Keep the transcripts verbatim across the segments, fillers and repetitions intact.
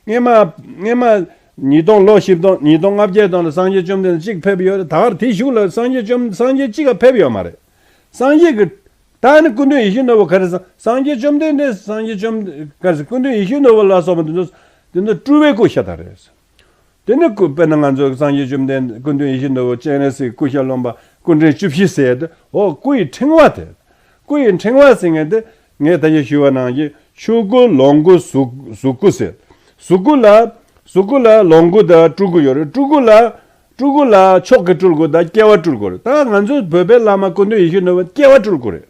སྔས་མ་སྔས་མ་ཉིས་སྟོང་ལོ་བཞི་སྟོང་ཉིས་སྟོང་ལྔ་བརྒྱ་སྟོང་ལ་སངས་རྒྱས་བཅོམ་ལྡན་གཅིག་ཕེབས་ཡོད་རེད། ད་གར་དེ་གཞུག་ལ་སངས་རྒྱས་བཅོམ་སངས་རྒྱས་གཅིག་ག་ཕེབས་ཡོད་མ་རེད། སངས་རྒྱས་ཀྱི་ད་ནི་སྐུ་མདུན་ཡིད་བཞིན་ནོར་བུ་ག་རེ་ཟེར། སངས་རྒྱས་བཅོམ་ལྡན་འདས། སངས་རྒྱས་བཅོམ་ག་རེ་ཟེར། སྐུ་མདུན་ཡིད་བཞིན་ནོར་བུ་ལ་སོགས་པ་འདི་ཚོ་འདི་ཚོ་སྤྲུལ་པའི་སྐུ་ཤ་སྟག་རེད། དེ་ནི་སྐུ་དཔེར་ན་ང་ཚོ་སངས་རྒྱས་བཅོམ་ལྡན་སྐུ་མདུན་ཡིད་བཞིན་ནོར་བུ་སྤྱན་རས་གཟིགས་སྐུ་ཤ་རློན་པ་སྐུ་ཕྲེང་བཅུ་བཞི་ཟེར་ཏེ། འོ་སྐུ་ཡི་ཕྲེང་བ་དེ། སྐུ་ཡི་ཕྲེང་བ་ཟེར་མཁན་དེ་ངས་ད་ཆ་ཞུས་པ་ནང་བཞིན་ཆོས་སྐུ་ལོངས་སྐུ་གཟུགས་གཟུགས་སྐུ་ཟེར། གཟུགས་སྐུ་ལ་གཟུགས་སྐུ་ལ་ལོངས་སྐུ་དང་སྤྲུལ་སྐུ་ཡོད་རེད། སྤྲུལ་སྐུ་ལ་སྤྲུལ་སྐུ་ལ་མཆོག་གི་སྤྲུལ་སྐུ་དང་སྐྱེ་བ་སྤྲུལ་སྐུ་རེད། ད་ང་ཚོ་བོད་པའི་བླ་མ་སྐུ་མདུན་ཡིད་བཞིན་ནོར་བུ་སྐྱེ་བ་སྤྲུལ་སྐུ་རེད།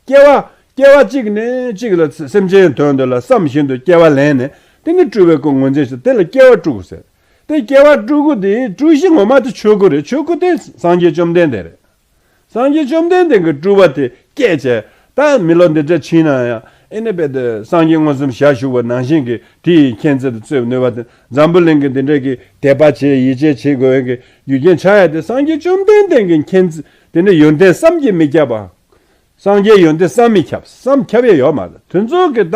སྐྱེ་བ་སྐྱེ་བ་གཅིག་ནས་གཅིག་ལ་སེམས་ཅན་དོན་དུ་ལ་བསམ་བཞིན་དུ་སྐྱེ་བ་ལེན་ནས་དེ་ནི་སྤྲུལ་པའི་སྐུ་ངོས་འཛིན་བྱེད། དེ་ལ་སྐྱེ་བ་སྤྲུལ་སྐུ་ཟེར། དེ་སྐྱེ་བ་སྤྲུལ་སྐུ་དེ་སྤྲུལ་གཞི་ངོ་མ་དེ་ཆོས་སྐུ་རེད། ཆོས་སྐུ་དེ་སངས་རྒྱས་བཅོམ་ལྡན་འདས་རེད། སངས་རྒྱས་བཅོམ་ལྡན་འདས་ཀྱི་སྤྲུལ་པ་དེ་སྐྱེས་བྱས། ད་མི་ལོ་འདི་འདྲ་ཕྱིན་ན་ཡང་ཨེ་ནི་རྦད་དེ་སངས་རྒྱས་མངོན་སུམ་ཞལ་བཞུགས་པ་ནང་བཞིན་གྱི་དེ་ཡི་མཁྱེན་བརྩེ་དང་རྩོད་ནུས་པ་དེ་འཛམ་བུ་གླིང་གི་འདི་འདྲ་གི་དད་པ་བྱེད་ཡིད་ཆེས་བྱེད་དགོས་ཡོན་གྱི་རྒྱུ་རྐྱེན་ཆགས་ཡ་དེ་སངས་རྒྱས་བཅོམ་ལྡན་འདས་ཀྱི་མཁྱེན་བརྩེ་དེ་ནི་ཡོན་ཏན་བསམ་གྱིས་མི་ཁྱབ་པ། སངས་རྒྱས་ཡོན་ཏན་བསམ་མི་ཁྱབ། བསམ་ཁྱབ་ཡས་ཡོད་མ་རེད། དེ་ཚོ་གི་ད་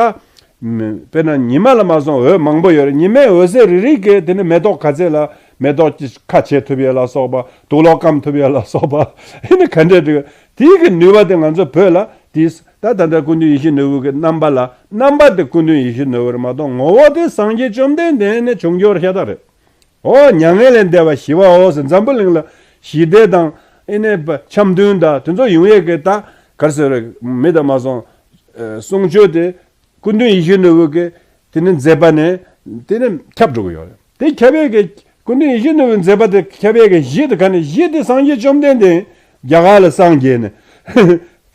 མི་དཔེར་ན་ཉི་མ་ལ་མ་སོང་འོད་མང་པོ་ཡོད་རེད། ཉི་མའི་འོད་ཟེར་རིལ་རིལ་གི་དེ་ནི་མེ་ཏོག་ག་ཚད་ལ་མེ་ཏོག་གི་ཁ་བྱེད་ཐུབ་ཡས་ལ་སོགས་པ། དུག་ལོག་སྐམ་ཐུབ་ཡས་ལ་སོགས་པ། ཨེ་ནི་ག་འདྲས་འདུག་དེའི་གི་ནུས་པ་དེ་ང་ཚོ་བོད་ལ་དེས་ད་ད་ལྟ་སྐུ་མདུན་ཡིད་བཞིན་ནོར་བུ་གི་རྣམ་པ་ལ་རྣམ་པ་དེ་སྐུ་མདུན་ཡིད་བཞིན་ནོར་བུ་རེད་མ་གཏོགས་ངོ་བོ་དེ་སངས་རྒྱས་བཅོམ་ལྡན་འདས་ནས་བྱུང་རྒྱུ་ཤ་སྟག་རེད། འོ་མྱ་ངན་ལས་འདས་པ་ཞི་བའོ་ཟེར། འཛམ་བུ་གླིང་ལ་ཞི་བདེ་དང་ཨེ་ནས་འཆམ་མཐུན་དང་དེ་ཚོ་ཡོང་ཡས་ཀྱི་ད་ག་རེ་ཟེར་རེད། མི་དང་མ་སོང་གསུང་ཆོས་དེ་སྐུ་མདུན་ཡིད་བཞིན་ནོར་བུ་གི་དེ་ནི་མཛད་པ་ནས་དེ་ནི་ཁྱབ་འགྲོ་གི་ཡོད་རེད། དེ་ཁྱབ་ཡས་ཀྱི་སྐུ་མདུན་ཡིད་བཞིན་ནོར་བུའི་མཛད་པ་དེ་ཁྱབ་ཡས་ཀྱི་གཞི་དེ་ག་ནས། གཞི་དེ་སངས་རྒྱས་བཅོམ་ལྡན་འདས་རྒྱ་གར་ལ་སངས་རྒྱས་ནས་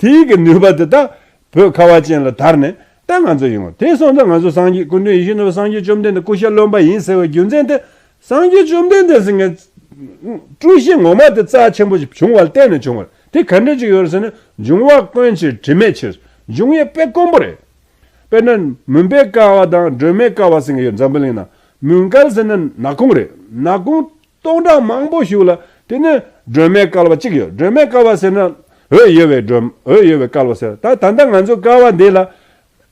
དེའི་གི་ནུས་པ་དེ་ད་བོད་ཁ་བ་ཅན་ལ་དར་ནས་ད་ང་ཚོ་ཡོང་བ་དེ་སོང་ཙང་ང་ཚོ་སངས་རྒྱས་སྐུ་མདུན་ཡིད་བཞིན་ནོར་བུ་སངས་རྒྱས་བཅོམ་ལྡན་འདས་སྐུ་ཤ་རློན་པ་ཡིན་ཟེར་བའི་རྒྱུ་མཚན་དེ། སངས་རྒྱས་བཅོམ་ལྡན་འདས་ཟེར་མཁན་སྤྲུལ་གཞི་ངོ་མ་དེ་རྩ་ཆེན་པོ་ཞིག་བྱུང་བ་ལ་བརྟེན་ནས་བྱུང་བ་རེད། དེ་ག་འདྲ་ཅིག་ཡོད་རེད་ཟེར་ན། འབྱུང་བ་ཀུན་གྱི་དྲི་མེད་ཕྱིར། འབྱུང་ཡས་དཔེ་དཀོན་པོ་རེད། དཔེར་ན་མུན་པའི་ཀ་བ་དང་སྒྲོན་མེའི་ཀ་བ་ཟེར་མཁན་ཡོད། འཛམ་བུ་གླིང་ན་མུན་དཀར་ཟེར་ན་ནག་ཁུང་རེད། ནག་ཁུང་སྟོང་ཕྲག་མང་པོ་ཞིག་ལ་དེ་ནི་སྒྲོན་མེའི་ཀ་བ་གཅིག་ཡོད། སྒྲོན་མེའི་ཀ་བ་ཟེར་ན་འོད་ཡོད་པའི་སྒྲོན་འོད་ཡོད་པའི་ཀ་བ་ཟེར། ད་ད་ལྟ་ང་ཚོ་ཀ་བ་འདི་ལ་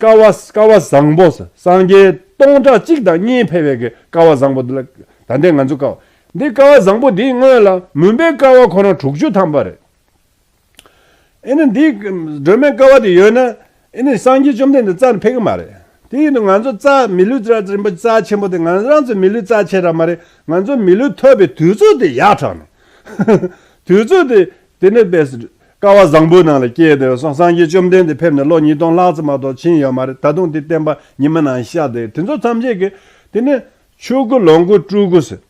ཀ་བ་ཀ་བ་བཟང་པོ་ཟེར། སངས་རྒྱས་སྟོང་ཕྲག་གཅིག་དང་གཉིས་ཕེབས་པའི་གི་ཀ་བ་བཟང་པོ་འདི་ལ་ད་ལྟའི་ང་ཚོ་ཀ་བ་འདི་ཀ་བ་བཟང་པོ་འདིའི་སྔོན་ལ་མུན་པའི་ཀ་བ་ཁོ་རང་དྲུག་ཅུ་ཐམ་པ་རེད། ཨེ་ནི་འདི་སྒྲོན་མེ་ཀ་བ་དེ་ཡོད་ན་ཨེ་ནི་སངས་རྒྱས་བཅོམ་ལྡན་འདས་རྩ་ནས་ཕེབས་ཀྱི་མ་རེད། དེ་ཡིན་དུས་ང་ཚོ་རྩ་མི་ལུས་རྩ་རིན་པོ་ཆེ་རྩ་ཆེན་པོ་དེ་ང་རང་ཚོ་མི་ལུས་རྩ་ཆེ་ར་མ་རེད། ང་ཚོ་མི་ལུས་ཐོབ་པའི་དུས་ཚོད་དེ་ཡག་དྲགས་ནས་དུས་ཚོད་དེ་དེ་ནི་བས་ཀ་བ་བཟང་པོའི་ནང་ལ་སྐྱེས་དེ་སོང་། སངས་རྒྱས་བཅོམ་ལྡན་འདས་ཕེབས་ནས་ལོ་ཉིས་སྟོང་ལྷག་ཙམ་མ་གཏོགས་ཕྱིན་ཡོད་མ་རེད། ད་དུང་དེ་བསྟན་པ་ཉི་མ་ནང་ཤར་དེ་དེ་ཚོ་ཐམས་ཅད་ཀྱི་དེ་ནི་ཆོས་སྐུ་ལོངས་སྐུ་སྤྲུལ་སྐུ་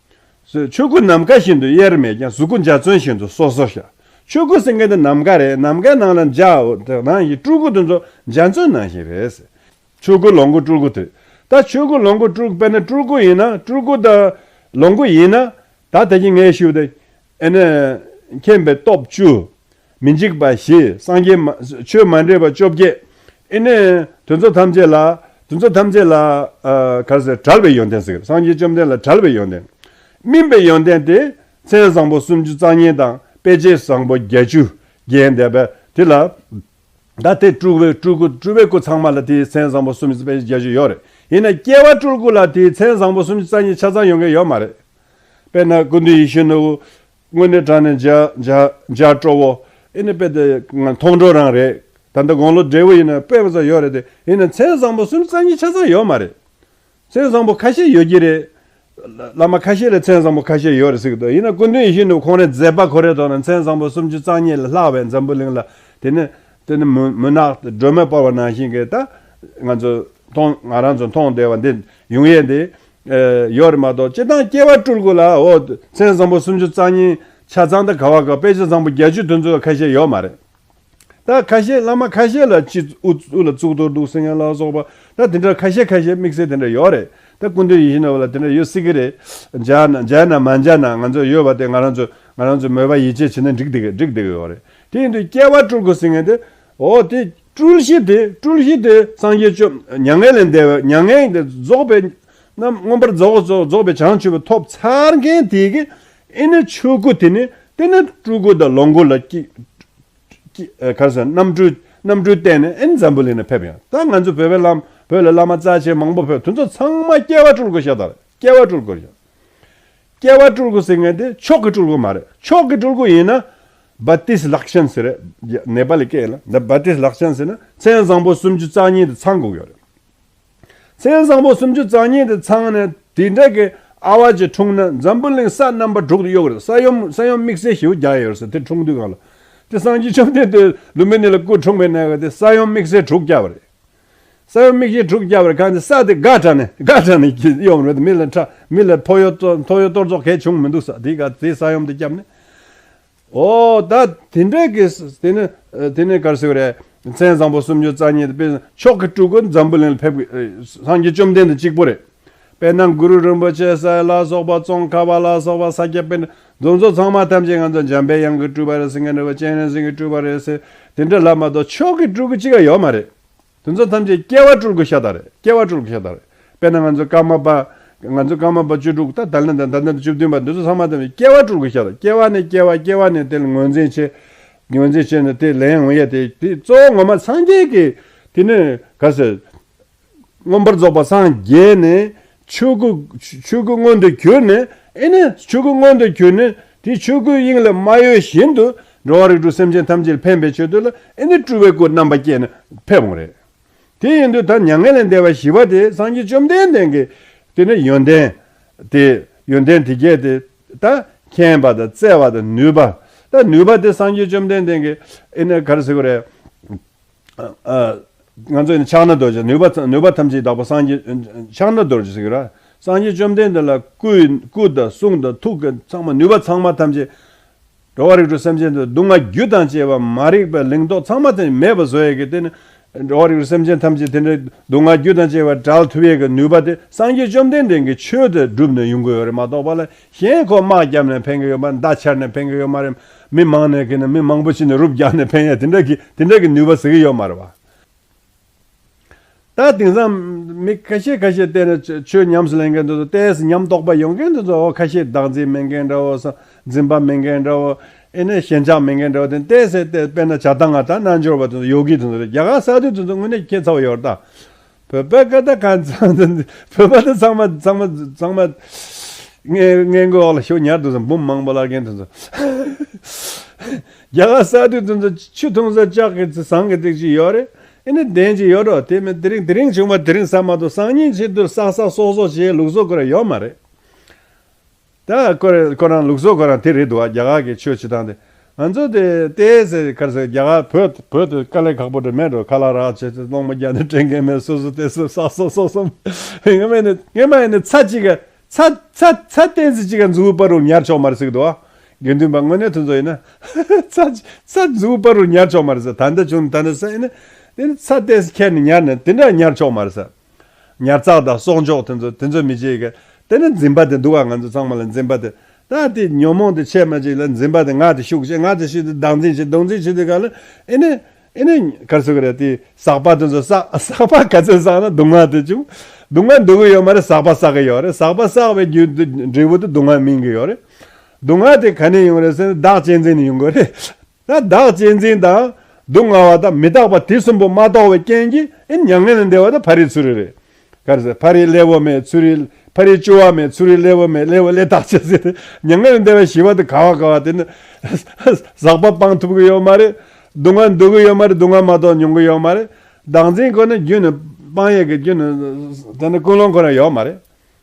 ཟེར། ཆོས་སྐུ་ནམ་མཁའ་བཞིན་དུ་དབྱེར་མེད་ཀྱང་། གཟུགས་སྐུ་འཇའ་ཚོན་བཞིན་དུ་སོ་སོར་ཤར། ཆོས་སྐུ་ཟེར་མཁན་དེ་ནམ་མཁའ་རེད། ནམ་མཁའི་ནང་ལ་འཇའ་དེ་ནང་བཞིན་སྤྲུལ་སྐུ་དེ་ཚོ་འཇའ་ཚོན་ནང་བཞིན་རེད། ཆོས་སྐུ་ལོངས་སྐུ་སྤྲུལ་སྐུ་དེ། ད་ཆོས་སྐུ་ལོངས་སྐུ་སྤྲུལ་སྐུ་དཔེར་ན་སྤྲུལ་སྐུ་ཡིན་ན་སྤྲུལ་སྐུ་དང་ལོངས་སྐུ་ཡིན་ན་ད་ད་གིན་ངས་ཞུས་ཏེ་ཨེ་ནི་མཁྱེན་པའི་སྟོབས་བཅུ། མི་འཇིགས་པ་བཞི། སངས་རྒྱས་མ་ཆོས་མ་འདྲེས་པ་བཅོ་བརྒྱད། ཨེ་ནས་དེ་ཚོ་ཐམས་ཅད་ལ་དེ་ཚོ་ཐམས་ཅད་ལ་ཨ་ག་རེ་ཟེར། བྲལ་བའི་ཡོན་ཏན་ཟེར། སངས་རྒྱས་བཅོམ་ལྡན་ལ་བྲལ་བའི་ཡོན་ཏན། སྨིན་པའི་ཡོན་ཏན་དེ་མཚན་བཟང་པོ་སུམ་ཅུ་རྩ་གཉིས་དང་དཔེ་བྱད་བཟང་པོ་བརྒྱད་ཅུ་བརྒྱན་བསྡད་པ་དེ་ལ། ད་དེ་སྤྲུལ་པའི་སྤྲུལ་སྐུ་སྤྲུལ་པའི་སྐུ་ཚང་མ་ལ་དེའི་མཚན་བཟང་པོ་སུམ་ཅུ་རྩ་གཉིས་བརྒྱད་ཅུ་ཡོད་རེད། ཡིན་ན་སྐྱེ་བ་སྤྲུལ་སྐུ་ལ་དེའི་མཚན་བཟང་པོ་སུམ་ཅུ་རྩ་གཉིས་ཆ་ཚང་ཡོང་གི་ཡོད་མ་རེད། དཔེར་ན་སྐུ་མདུན་ཡིད་བཞིན་ནོར་བུ་དངོས་གནས་དྲང་གནས་འཇའ་འཇའ་འཇའ་སྤྲོ་བོ། ཨེ་ནི་དཔེ་དེ་ང་མཐོང་གྲོལ་རང་རེད། ད་ལྟ་དགུང་ལོ་བགྲེས་པོ་ཡིན་ན་དཔེ་མི་སྲིད་ཡོད་རེད་དེ། ཡིན་ན་མཚན་བཟང་པོ་སུམ་ཅུ་རྩ་གཉིས་ཆ་ཚང་ཡོད་མ་རེད། མཚན་བཟང་པོ་ཁ་ཤས་ཡོད་ཀྱི་རེད། བླ་མ་ཁ་ཤས་ལ་མཚན་བཟང་པོ་ཁ་ཤས་ཡོད་རེད་ཟེར་གི་འདུག་ཡིན་ན་སྐུ་མདུན་ཡིད་བཞིན་ནོར་བུ་ཁོང་རའི་མཛད་པ་ཁོ་རའི་ཐོག་ནས་མཚན་བཟང་པོ་སུམ་ཅུ་རྩ་གཉིས་ལས་ལྷག་པའི་འཛམ་བུ་གླིང་ལ་དེ་ནི་དེ་ནི་མུན་མུན་ནག་སྒྲོན་མེ་སྤར་བ་ནང་བཞིན་གྱི་ད་ང་ཚོ་མཐོང་ང་རང་ཚོ་མཐོང་བདེ་བ་འདི་ཡོང་ཡས་འདི་ཨེ་ཡོད་རེད་མ་གཏོགས། སྤྱིར་བཏང་སྐྱེ་བ་སྤྲུལ་སྐུ་ལ་འོ་མཚན་བཟང་པོ་སུམ་ཅུ་རྩ་གཉིས་ཆ་ཚང་དང་ག་བ་ག་དཔེ་བྱད་བཟང་པོ་བརྒྱད་ཅུ་དེ་ཚོ་ཁ་ཤས་ཡོད་མ་རེད། ད་ཁ་ཤས་བླ་མ་ཁ་ཤས་ལ་ཅི་དབུ་དབུ་ལ་གཙུག་ཏོར་འདུག་ཟེར་མཁན་ལ་སོགས་པ་ད་དེ་འདྲ་ཁ་ཤས་ཁ་ཤས་དམིགས་བསལ་དེ་འདྲ་ཡོད་རེད། ད་སྐུ་མདུན་ཡིད་བཞིན་ནོར་བུ་ལ་དེ་འདྲ་ཡོད་སྲིད་ཀྱི་རེད། མཇལ་ན་མཇལ་ན་མ་མཇལ་ན་ང་ཚོ་ཡོད་པ་དེ་ང་རང་ཚོ་ང་རང་ཚོ་མོས་པ་ཡིད་ཆེས་བྱེད་ན་འགྲིག་བསྡད་ཀྱི་འགྲིག་བསྡད་ཀྱི་ཡོད་རེད། དེ་ཡིན་དུས་སྐྱེ་བ་སྤྲུལ་སྐུ་ཟེར་མཁན་དེ་འོ་དེ་སྤྲུལ་གཞི་དེ་སྤྲུལ་གཞི་དེ་སངས་རྒྱས་བཅོམ་མྱ་ངན་ལས་འདས་པའི་མྱ་ངན་དེ་རྫོགས་པའི་རྣམ་མངོན་པར་རྫོགས་རྫོགས་རྫོགས་པའི་བྱང་ཆུབ་པ་ཐོབ་ཚར་མཁན་དེ་གི་ཨེ་ནི་ཆོས་སྐུ་དེ་ནི་དེ་ནི་སྤྲུལ་སྐུ་དང་ལོངས་སྐུ་ལ་སྐྱེ། ཀྱི་ཨ་ག་རེ་ཟེར། རྣམ་འཕྲུལ་རྣམ་འཕྲུལ་བསྟན་ནས་ཨེ་འཛམ་བུ་གླིང་ནས་ཕེབས་ཡོང་། ད་ང་ཚོ་བོད་པའི་བླ་མ་ བོད་ལ་བླ་མ་རྩ་ཆེན་མང་པོ་ཕེབས། དེ་ཚོ་ཚང་མ་སྐྱེ་བ་སྤྲུལ་སྐུ་ཤ་སྟག་རེད། སྐྱེ་བ་སྤྲུལ་སྐུ་ཤ། སྐྱེ་བ་སྤྲུལ་སྐུ་ཟེར་མཁན་དེ་མཆོག་གི་སྤྲུལ་སྐུ་མ་རེད། མཆོག་གི་སྤྲུལ་སྐུ་ཡིན་ན་བ་ཏིས་ལག་ཤན་ཟེར་རེད། ནེ་པ་ལི་སྐད་ལ་ད་བ་ཏིས་ལག་ཤན་ཟེར་ན་མཚན་བཟང་པོ་སུམ་ཅུ་རྩ་གཉིས་དེ་ཚང་དགོས་ཡོད་རེད། མཚན་བཟང་པོ་སུམ་ཅུ་རྩ་གཉིས་དེ་ཚང་ནས་དེ་འདྲ་གི་ཨ་བ་ཅིག་འཁྲུངས་ན་འཛམ་བུ་གླིང་ས་རྣམ་པ་དྲུག་ཏུ་གཡོ་གི་རེད། ས་ཡོམ་ས་ཡོམ་དམིགས་བསལ་ཞེ་པོ་རྒྱག་ཡོད་རེད་ཟེར། དེ་འཁྲུངས་དུས་སྒང་ལ་དེ་སངས་རྒྱས་བཅོམ་ལྡན་འདས་ལུམ་བི་ནི་ལ་སྐུ་འཁྲུངས་པའི་གནས་སྐབས་དེ་ས་ཡོམ་དམིགས་བསལ་དྲུག་བརྒྱབ་པ་རེད། ས་ཡོམ་དམིགས་བསལ་དྲུག་བརྒྱབ་པར་གང་དེ་ས་དེ་དགའ་དྲགས་ནས་དགའ་དྲགས་ནས་ཡོང་རེད། མི་ལ་ཁྲ་མི་ལ་ཐོ་ཡོ་ཐོ་ཡོ་གཏོར་ཚོགས་གས་བྱུང་མི་འདུག་ས། དེ་ག་དེ་ས་ཡོམ་དེ་བརྒྱབ་ནས། ཨོ་ད་དེ་འདྲ་གི་དེ་ནི་དེ་ནི་གར་ཟེར་རེད། མཚན་བཟང་པོ་སུམ་ཅུ་རྩ་གཉིས་དེ་དཔེ་མཆོག་གི་སྤྲུལ་སྐུ་འཛམ་བུ་གླིང་ལ་ཕེབས་གི་སངས་རྒྱས་བཅོམ་ལྡན་འདས་གཅིག་པོ་རེད། དཔེར་ན་གུ་རུ་རིན་པོ་ཆེ་ས་ལ་སོགས་པ་ཙོང་ཁ་པ་ལ་སོགས་པ་ས་སྐྱ་པཎྜི་ཏ་ཚོ་ཚང་མ་ཐམས་ཅད་ང་ཚོ་འཇམ་པའི་དབྱངས་ཀྱི་སྤྲུལ་པ་རེད་ཟེར་མཁན་རེད་བ། སྤྱན་རས་གཟིགས་ཀྱི་སྤྲུལ་པ་རེད་ཟེར་དེ་འདྲ་ལབ་མ་གཏོགས་མཆོག་གི་སྤྲུལ་སྐུ་གཅིག་ཀ་ཡོད་མ་རེད། དེ་ཚོ་ཐམས་ཅད་སྐྱེ་བ་སྤྲུལ་སྐུ་ཤ་སྟག་རེད། སྐྱེ་བ་སྤྲུལ་སྐུ་ཤ་སྟག་རེད། དཔེར་ན་ང་ཚོ་ཀརྨ་པ་ང་ཚོ་ཀརྨ་པ་བཅུ་དྲུག་ད་ད་ལན་དང་ད་ལན་དང་བཅུ་བདུན་པ་འདི་ཚོ་ཚང་མ་ཐམས་ཅད་སྐྱེ་བ་སྤྲུལ་སྐུ་ཤ་སྟག་སྐྱེ་བ་ནས་སྐྱེ་བ་སྐྱེ་བ་ནས་དེ་ལ་ངོས་འཛིན་བྱེད། ངོས་འཛིན་བྱས་ནས་དེ་ལན་འོང་ཡ་དེ་དེ་གཙོ་བོ་ངོ་མ་སངས་རྒྱས་ཀྱི་དེ་ནས་ག་ཟེར། མངོན་པར་རྫོགས་པ་སངས་རྒྱས་ནས་ཆོས་སྐུ་ཆོས་སྐུ་མངོན་དུ་གྱུར་ནས་ཨེ་ནི་ཆོས་སྐུ་མངོན་དུ་གྱུར་ནས་དེ་ཆོས་སྐུའི་དབྱིངས་ལ་མ་གཡོས་བཞིན་དུ་འགྲོ་བ་རིགས་དྲུག་སེམས་ཅན་ཐམས་ཅད་ལ་ཕན་པའི་ཆེད་དུ་ལ་ཨེ་ནི་སྤྲུལ་པའི་སྐུ་རྣམ་པ་བསྐྱེད་ནས་ཕེབས་འོང་རེད། དེ་ཡིན་དུས་ད་མྱ་ངན་ལས་འདས་པ་བཞི་པ་དེ་སངས་རྒྱས་བཅོམ་ལྡན་འདས་ཀྱི་དེ་ནི་ཡོན་ཏན་དེ་ཡོན་ཏན་དེ་བརྒྱད་དེ་ད་མཁྱེན་པ་དང་བརྩེ་བ་དང་ནུས་པ། ད་ནུས་པ་དེ་སངས་རྒྱས་བཅོམ་ལྡན་འདས་ཀྱི་ཨེ་ནི་ག་རེ་ཟེར་དགོས་རེད། ཨ། ང་ཚོ་ནི་ཕྱག་ན་རྡོ་རྗེ་ནུས་པ་ནུས་པ་ཐམས་ཅད་དག་པ་སངས་རྒྱས་ཕྱག་ན་རྡོ་རྗེ་ཟེར་གྱི་ར། སངས་རྒྱས་བཅོམ་ལྡན་འདས་ལ་སྐུ་སྐུ་དང་གསུང་དང་ཐུགས་ཀྱི་ཚང་མ་ནུས་པ་ཚང་མ་ཐམས་ཅད་འགྲོ་བ་རིགས་དྲུག་སེམས་ཅན་དུ་སྡུག་བསྔལ་རྒྱུ་དང་བཅས་པ་མ་རིག་པའི་ལིང་ཏོག་ཚང་མ་དེ་མེད་པ་བཟོ་ཡས་ཀྱི་དེ་ནི་འགྲོ་བ་རིགས་དྲུག་སེམས་ཅན་ཐམས་ཅད་དེ་འདྲའི་སྡུག་བསྔལ་རྒྱུ་དང་བཅས་པ་བྲལ་ཐུབ་ཡས་ཀྱི་ནུས་པ་དེ་སངས་རྒྱས་བཅོམ་ལྡན་འདས་ཀྱི་ཆོས་དེ་བསྒྲུབས་ནས་ཡོང་གི་ཡོད་རེད་མ་གཏོགས་པ་ལ། གཞན་ཁོ་དམག་བརྒྱབ་ནས་ཕན་གྱི་ཡོད་མ་རེད། མདའ་ཆར་ནས་ཕན་གྱི་ཡོད་མ་རེད། མི་མང་ནས་གི་ནས་མི་མང་པོ་ཞིག་ནས་རུབ་རྒྱག་ནས་ཕན་ཡ་དེ་འདྲ་གི་དེ་འདྲ་གི་ནུས་པ་ཟེར་གི་ཡོད་མ་རེད་བ། ད་དེང་སང་མི་ཁ་ཤས་ཁ་ཤས་བལྟས་ན་ཆོས་ཉམས་སུ་ལེན་མཁན་དེ་ཚོ་ཏོག་ཙམ་ཉམས་རྟོགས་པ་ཡོང་མཁན་དེ་ཚོ་ཁ་ཤས་བདག་འཛིན་མེད་མཁན་འདྲ་བོ་ས་འཛིན་པ་མེད་མཁན་འདྲ་བོ་ཨེ་ནས་ཞེན་ཆགས་མེད་མཁན་འདྲ་བོ་དེ་ཏོག་ཙམ་བལྟས་དཔེར་ན་བྱ་ལྟ་ང་ལྟ་རྣལ་འབྱོར་པ་དེ་ཚོ་ཡོ་གི་དེ་ཚོ་རེད། རྒྱ་གར་ས་དུས་དེ་ཚོ་དངོས་གནས་ཁྱད་མཚར་བ་ཡོད་རེད་ད། བོད་པའི་སྐད་ད་གང་ཚང་དུ་བོད་པ་དེ་ཚང་མ་ཚང་མ་ཚང་མ་ངའི་ངའི་མགོ་འོག་ལ་ཤོག་ཉར་དུ་འབུམ་མང་པོ་བླ་རྒན་དེ་ཚོ། རྒྱ་གར་ས་དུས་དེ་ཚོ་ཆུ་འཐུང་ས་ལྕགས་ཀྱི་ཚེ་ཟངས་ཀྱི་ཏིག་ཅིག་ཡོད་རེད། ཨེ་ནི་གདན་ཅིག་ཡོད་རོགས་དེ་མིན་དེ་རིང་དེ་རིང་བྱུང་བ་དེ་རིང་ས་མ་གཏོགས་སང་ཉིན་ཕྱི་དུ་བསགས་བསགས་གསོག་གསོག་བྱེད་ལུགས་སྲོལ་ཁོ་ར་ཡོད་མ་རེད། ད་ཁོ་རེ་ཁོ་རང་ལུགས་སྲོལ་ཁོ་རང་དེ་རེད་འདུག་བ། རྒྱ་གར་གྱི་ཆོས་བྱེད་སྟངས་དེ། ང་ཚོ་དེ་ལྟས་ཟེར་ག་རེ་ཟེར། རྒྱ་གར་བོད་བོད་དུ་དཀའ་ལས་ཁག་པོ་འདྲ་མེད་འགྲོ། ཁ་ལག་རག་བྱེད་དུ་སློང་མོ་རྒྱག་ནས་དྲན་མཁན་མེད། སོ་སོ་དེ་སོ་སོ་སོ་སོ་ངས་མ་ཡིན་ནི་ངས་མ་ཡིན་ནི་ཚ་གཅིག་ག་ཚ་ཚ་ཚ་ཏན་ཙི་གཅིག་ག་མཛུ་གུ་བར་རུ་ཉར་ཆོག་མ་རེད་ཟེར་གི་འདུག་བ། དགེ་འདུན་པ་དངོས་གནས་དེ་ཚོ་ཡིན་ན་ཚ་ཚ་མཛུ་གུ་བར་རུ་ཉར་ཆོག་མ་རེད་ཟེར། ད་ལྟ་བྱུང་ད་ལྟ་ས་ཡིན་ན་དེ་ནི་ཚ་ཏན་ཙི་ཁྱེར་ནས་ཉར་ནས་དེ་འདྲ་ཉར་ཆོག་མ་རེད་ཟེར། ཉར་ཚགས་དང་གསོག་འཇོག་དེ་ཚོ་དེ་ཚོ་མི་བྱེད་ཀ། དེ་ནི་འཛིན་པ་དེ་འདུག་ག་ང་ཚོ་ཚང་མ་ལ་འཛིན་པ་དེ། ད་དེ་ཉོན་མོངས་དེ་ཆེ་མ་ཅིག་ལ་འཛིན་པ་དེ་ང་དེ་ཤུགས་ཆེ། ང་དེ་ཤུགས་དེ་བདག་འཛིན་བྱེད། བདག་འཛིན་བྱེད་དུས་ག་ལ་ཨེ་ནི་ཨེ་ནི་ག་རེ་ཟེར་གི་རེད། དེ་ཟག་པ་དེ་ཚོ་བསགས། ཟག་པ་ག་ཚོད་བསགས་ན་སྡུག་བསྔལ་དེ་བྱུང་། སྡུག་བསྔལ་འདོད་གི་ཡོད་མ་རེད། ཟག་པ་བསགས་གི་ཡོད་རེད། ཟག་པ་བསགས་པའི་རྒྱུ་དེ་འབྲས་བུ་དེ་སྡུག་བསྔལ་སྨིན་གི་ཡོད་རེད། སྡུག་བསྔལ་དེ་ག་ནས་ཡོང་རེད་ཟེར་ན་བདག་གཅེས་འཛིན་ནས་ཡོང་གི་རེད། ད་བདག་གཅེས་འཛིན་དང་སྡུག་བསྔལ་བ་དང་མི་རྟག་པ་དེ་གསུམ་པོ་མ་རྟོགས་པའི་རྐྱེན་གྱིས་ཨེ་མྱ་ངན་ལས་འདས་པ་དང་ཕ་རོལ་ཚུ་རོལ་རེད། ག་རེ་ཟེར། ཕ་རོལ་ལས་འོག་མེད་ཚུ་རོལ། ཕ་རོལ་སྤྱོད་པ་མེད་ཚུ་རོལ་ལས་འོག་མེད། ལས་འོག་ལས་ཐག་ཆོད་ཟེར། མྱ་ངན་ལས་འདས་པའི་ཞི་བ་དེ་ག་བ་ག་བ་དེ་ནི་ཟག་པ་སྤང་ཐུབ་ཀྱི་ཡོད་མ་རེད། སྡུག་བསྔལ་འདོད་ཀྱི་ཡོད་མ་རེད། སྡུག་བསྔལ་མ་གཏོགས་མྱོང་གི་ཡོད་མ་རེད། བདག་འཛིན་ཁོ་ནི་རྒྱུ་ནི་སྤང་ཡས་ཀྱི་རྒྱུ་ནི་དེ་ནི་ཀུན་སློང་ཁོ་ན་ཡོད་མ་རེད།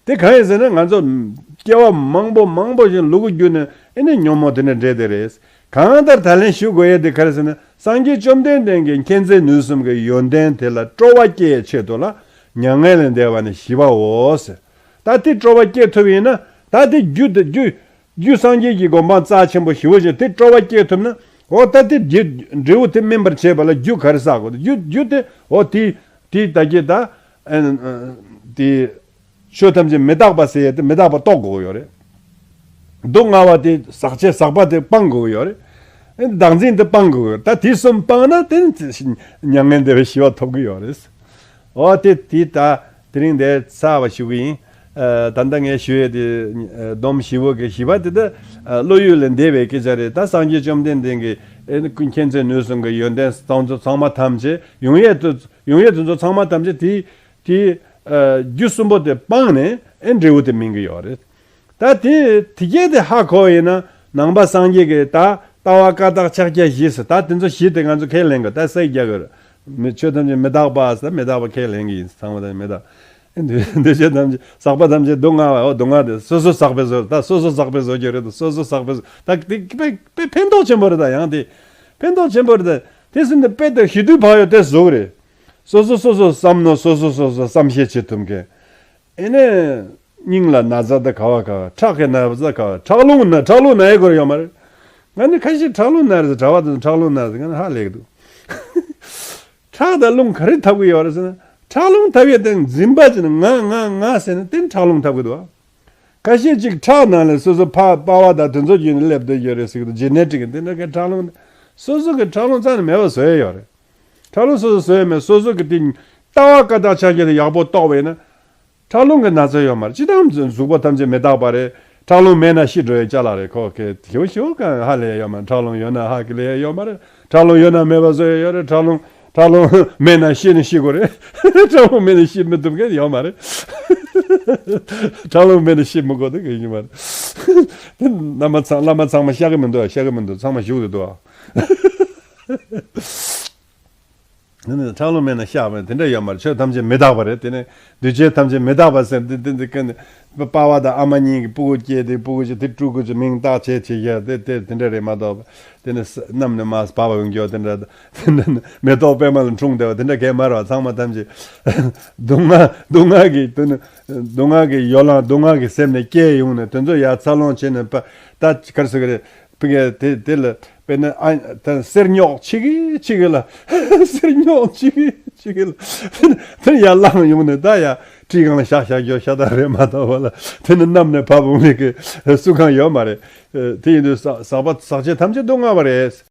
དེ་གང་ཡིན་ཟེར་ན་ང་ཚོ་སྐྱེ་བ་མང་པོ་མང་པོ་ཞིག་ལུ་གུ་རྒྱུད་ནས་ཨེ་ནི་ཉོན་མོངས་དེ་འདྲ་འདྲེས་དེ་རེད། གང་ལྟར་ད་ལན་ཞུ་དགོས་ཡས་དེ་ག་རེ་ཟེར་ན་སངས་རྒྱས་བཅོམ་ལྡན་འདས་ཀྱི་མཁྱེན་བརྩེ་ནུས་གསུམ་གྱི་ཡོན་ཏན་དེ་ལ་སྤྲོ་བ་སྐྱེ་ཡས་ཆེད་དུ་ལ་མྱ་ངན་ལས་འདས་པ་ནི་ཞི་བའོ་ཟེར། ད་དེ་སྤྲོ་བ་སྐྱེ་ཐུབ་ཡིན་ན་ད་དེ་རྒྱུ་དེ་རྒྱུ་རྒྱུ་སངས་རྒྱས་ཀྱི་གོ་འཕང་རྩ་ཆེན་པོ་ཞི་བ་ཞིག་དེ་སྤྲོ་བ་སྐྱེ་ཐུབ་ན་འོ་ད་དེ་རྒྱུ་འབྲས་བུ་དེ་སྨིན་པར་བྱེད་པ་ལ་རྒྱུ་ག་རེ་བསགས་དགོས། རྒྱུ་རྒྱུ་དེ་འོ་དེ་དེ་ད་གི་ད་ཨ་དེ། ཆོས་ཐམས་ཅད་མི་རྟག་པ་ཟེར་ཡས་དེ་མི་རྟག་པ་རྟོགས་དགོས་ཀྱི་ཡོད་རེད། སྡུག་བསྔལ་བ་དེ་ཟག་བཅས་ཟག་པ་དེ་སྤང་དགོས་ཀྱི་ཡོད་རེད། བདག་འཛིན་དེ་སྤང་དགོས་ཀྱི་ཡོད་རེད། ད་དེ་གསུམ་སྤངས་ན་དེ་ནི་མྱ་ངན་འདས་པའི་ཞི་བ་ཐོབ་ཀྱི་ཡོད་རེད། འོ་དེ་དེ་ད་དེ་རིང་འདིར་ཚར་བ་ཞུ་གི་ཡིན། ཨ་ད་ལྟ་ངས་ཞུ་ཡས་དེ་སྡོམ་ཞི་བ་གི་ཞི་བ་དེ་ད་བློ་ཡུལ་ལས་འདས་པའི་སྐད་ཆ་རེད། ད་སངས་རྒྱས་བཅོམ་ལྡན་འདས་ཀྱི་མཁྱེན་བརྩེ་ནུས་གསུམ་གྱི་ཡོན་ཏན་ཚང་ཚང་མ་ཐམས་ཅད་ཡོང་ཡས་དེ་ཡོང་ཡས་དེ་ཚོ་ཚང་མ་ཐམས་ཅད་དེ། དེ་རྒྱུ་གསུམ་པོ་དེ་སྤངས་ནས་ཨེ་འབྲས་བུ་དེ་སྨིན་གི་ཡོད་རེད། ད་དེ་དེ་གས་དེ་ཧ་གོ་ཡིན་ན་ནང་པ་སངས་རྒྱས་ཀྱི་ད་ལྟ་བ་བཀའ་རྟགས་ཕྱག་རྒྱ་བཞི་ཟེར་ད་དེ་ཚོ་བཞི་དེ་ང་ཚོ་ཁས་ལེན་གི་ད་སེག་རྒྱག་གི་རེད། མི་ཆོས་ཐམས་ཅད་མི་རྟག་པ་ཟེར་མི་རྟག་པ་ཁས་ལེན་གི་ཡིན་ཚང་མ་ད་མི་རྟག་འདུས་བྱས་ཐམས་ཅད་ཟག་པ་ཐམས་ཅད་སྡུག་བསྔལ་བའོ་སྡུག་བསྔལ་དེ་སོ་སོ་ཟག་པའི་བཟོ་ད་སོ་སོ་ཟག་པའི་བཟོ་རྒྱུ་རེད་དོ་སོ་སོ་ཟག་པའི་བཟོ་ད་དེ་དཔེ་དཔེ་ཕན་ཐོགས་ཆེན་པོ་རེད་ད་ཡང་དེ་ཕན་ཐོགས་ཆེན་པོ་རེད་ད་དེ་སུན་དེ་དཔེ་དེ་ཞི་དུལ་བག་ཡོད་དེ་བཟོ་གི་རེད། སོ་སོ་སོ་སོ་བསམ་ནོ་སོ་སོ་སོ་སོ་བསམ་ཤེས་བྱེད་ཐུབ་མཁན། ཨེ་ནས་སྙིང་ལ་ན་ཚ་དེ་ག་བ་ག་བ་ཁྲག་གི་ན་ཚ་ག་བ་ཁྲག་རླུང་ན་ཁྲག་རླུང་ན་ཡི་གོ་ཡོད་མ་རེད། ང་ནི་ཁ་ཤས་ཁྲག་རླུང་ན་རེད་གྲྭ་བ་དེ་ཁྲག་རླུང་ན་ཟེར་ང་ནི་ཧ་ལས་གི་འདུག་ཁྲག་དང་རླུང་ག་རེ་འཐབ་གི་ཡོད་རེད་ཟེར་ན། ཁྲག་རླུང་འཐབ་ཡས་དེ་འཛིན་པ་ཅིག་ནི་ང་ང་ང་ཟེར་ན་དེ་ཁྲག་རླུང་འཐབ་གི་འདུག་ཁ་ཤས་ཅིག་ཁྲག་ནང་ལ་སོ་སོ་ཕ་པ་བ་དང་དེ་ཚོ་བརྒྱུད་ནས་སླེབས་བསྡད་ཡོད་རེད་ཟེར་གི་འདུག་ཇེ་ནེ་ཊིག་དེ་འདྲ་གི་ཁྲག་རླུང་སོ་སོ་གི་ཁྲག་རླུང་རྩ་ནས་མེད་པ་བཟོ་ཡས་ཡོད་རེད། ཁྲག་རླུང་སོ་སོ་བཟོ་ཡས་མེད་སོ་སོ་གི་དེ་ལྟ་བ་བཀའ་རྟགས་ཕྱག་རྒྱ་དེ་ཡག་པོ་རྟོགས་པ་ཡིན་ན། ཁྲག་རླུང་གི་ན་ཚ་ཡོད་མ་རེད། སྤྱི་དང་གཟུགས་པོ་ཐམས་ཅད་མི་རྟག་པ་རེད། ཁྲག་རླུང་མེད་ན་ཤི་འགྲོ་ཡའི་ཅ་ལག་རེད། ཁོ་གི་ཞེའུ་ཞེའུ་གང་ཧ་ལས་ཡོད་མ་རེད། ཁྲག་རླུང་ཡོད་ན་ཧ་གི་ལས་ཡོད་མ་རེད། ཁྲག་རླུང་ཡོད་ན་མེད་པ་བཟོ་ཡ་ཡོད་རེད། ཁྲག་རླུང་ཁྲག་རླུང་མེད་ན་ཤི་ནི་ཤི་དགོས་རེད། ཁྲག་རླུང་མེད་ན་ཤི་མི་ཐུབ་མཁན་ཡོད་མ་རེད། ཁྲག་རླུང་མེད་ན་ཤི་མི་དགོས་དེ་གི་ཡོད་མ་རེད། དེ་བླ་མ་ཚང་བླ་མ་ཚང་མ་ཤ་གི་མི་འདུག་ཤ་གི་མི་འདུག་ཚང་མ་བཞུགས་དེ་འདུག་ཨ། འདི་ནི་ཁྲག་རླུང་མེད་ན་ཤ་མེད་དེ་འདྲ་ཡོད་མ་རེད། ཆོས་ཐམས་ཅད་མི་རྟག་པ་རེད། དེ་ནི་འདུས་བྱས་ཐམས་ཅད་མི་རྟག་པ་ཟེར་འདི་འདི་འདི་ཀུན་པ་པ་བ་དང་ཨ་མ་གཉིས་ཀྱི་སྤུ་གུ་སྐྱེས་ཏེ་སྤུ་གུ་ཅིག་དེ་ཕྲུ་གུ་ཅིག་མིང་བཏགས་བྱས་བྱས་ཡ་དེ་དེ་དེ་འདྲ་རེད་མ་གཏོགས་དེ་ནི་ས་གནམ་ནས་མར་བབས་པ་ཡོང་རྒྱུ་དེ་འདྲ་དེ་འདྲ་ནི་མེ་ཏོག་པད་མ་ལ་འཁྲུངས་བསྡད་པ་དེ་འདྲ་གས་མ་རེད་བ། ཚང་མ་ཐམས་ཅད་སྡུག་བསྔལ་སྡུག་བསྔལ་གྱི་དེ་ནི་སྡུག་བསྔལ་གྱི་ཡོ་ལང་སྡུག་བསྔལ་གྱི་སེམས་ནས་སྐྱེས་ཡོང་ནས་དེ་ཚོ་ཡར་འཚར་ལོངས་བྱས་ནས་པ་ད་ག་རེ་ཟེར་གི་རེད། ཕ་གི་དེ་དེ་ལ་དཔེར་ན་ཨ་ད་གསེར་སྨྱུག་ཆི་གི་ཆི་གི་ལ་གསེར་སྨྱུག་ཆི་གི་ཆི་གི་ལ་དེ་ཡར་བླངས་ཡོང་ནས་ད་ཡ་བྲིས་གང་ལ་བཞག་བཞག་རྒྱུ་ཤ་སྟག་རེད་མ་གཏོགས་བ་ལ་དེ་ནི་གནམ་ནས་བབས་འོང་ནས་གི་སུ་གང་ཡོད་མ་རེད། དེ་ཡིན་དུས་ཟག་ཟག་པ་ཟག་བཅས་ཐམས་ཅད་སྡུག་བསྔལ་བ་རེད།